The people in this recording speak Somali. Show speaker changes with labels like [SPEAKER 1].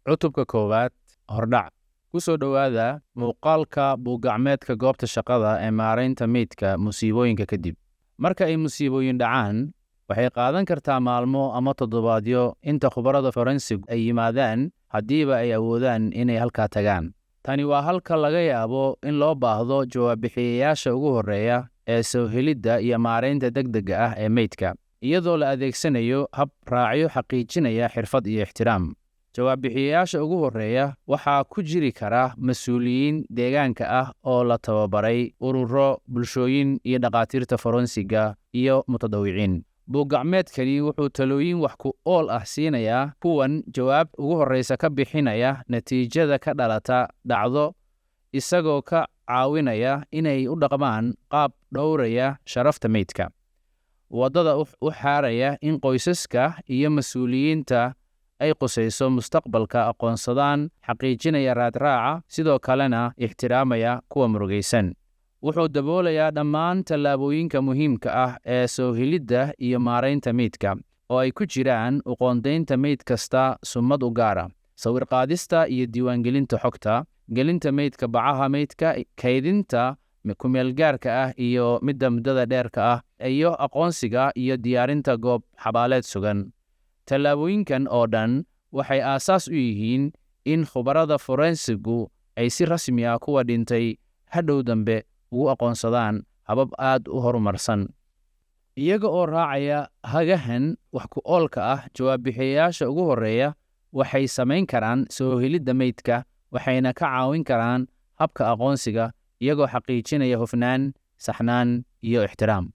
[SPEAKER 1] Cutubka koowaad, Hordhac. Ku soo dhowaada muuqaalka buug-gacmeedka goobta shaqada ee maaraynta meydka musiibooyinka kadib. Marka ay musiibooyin dhacaan, waxay qaadan kartaa maalmo ama toddobaadyo inta khubarada forensic ay yimaadaan, haddiiba ay awoodaan inay halkaa tagaan. Tani waa halka laga yaabo in loo baahdo jawaab-bixiyeyaasha ugu horreeya ee soo helidda iyo maaraynta degdegga ah ee meydka, iyadoo la adeegsanayo hab raacyo xaqiijinaya xirfad iyo ixtiraam. Jawaab-bixiyeyaasha ugu horreeya waxaa ku jiri kara mas'uuliyiin deegaanka ah oo la tababaray, ururo bulshooyin iyo dhakhaatiirta forensiga iyo mutadawiciin. Buug-gacmeedkani wuxuu talooyin wax ku ool ah siinayaa kuwan jawaab ugu horreysa ka bixinaya natiijada ka dhalata dhacdo, isagoo ka caawinaya inay u dhaqmaan qaab dhowraya sharafta meydka, waddada u xaaraya in qoysaska iyo mas'uuliyiinta ay qusayso mustaqbalka aqoonsadaan, xaqiijinaya raadraaca, sidoo kalena ixtiraamaya kuwa murugaysan. Wuxuu daboolayaa dhammaan tallaabooyinka muhiimka ah ee soo helidda iyo maaraynta meydka, oo ay ku jiraan u qoondaynta meyd kasta summad u gaar ah, sawir qaadista iyo diiwaangelinta xogta, gelinta meydka bacaha meydka, kaydinta ku-meelgaarka ah iyo midda muddada dheerka ah, iyo aqoonsiga iyo diyaarinta goob xabaaleed sugan. Tallaabooyinkan oo dhan waxay aasaas u yihiin in khubarada forensigu ay si rasmi ah kuwa dhintay hadhow dambe ugu aqoonsadaan habab aad u horumarsan. Iyaga oo raacaya hagahan wax ku oolka ah, jawaab-bixiyeyaasha ugu horreeya waxay samayn karaan soo helidda meydka, waxayna ka caawin karaan habka aqoonsiga, iyagoo xaqiijinaya hufnaan, saxnaan iyo ixtiraam.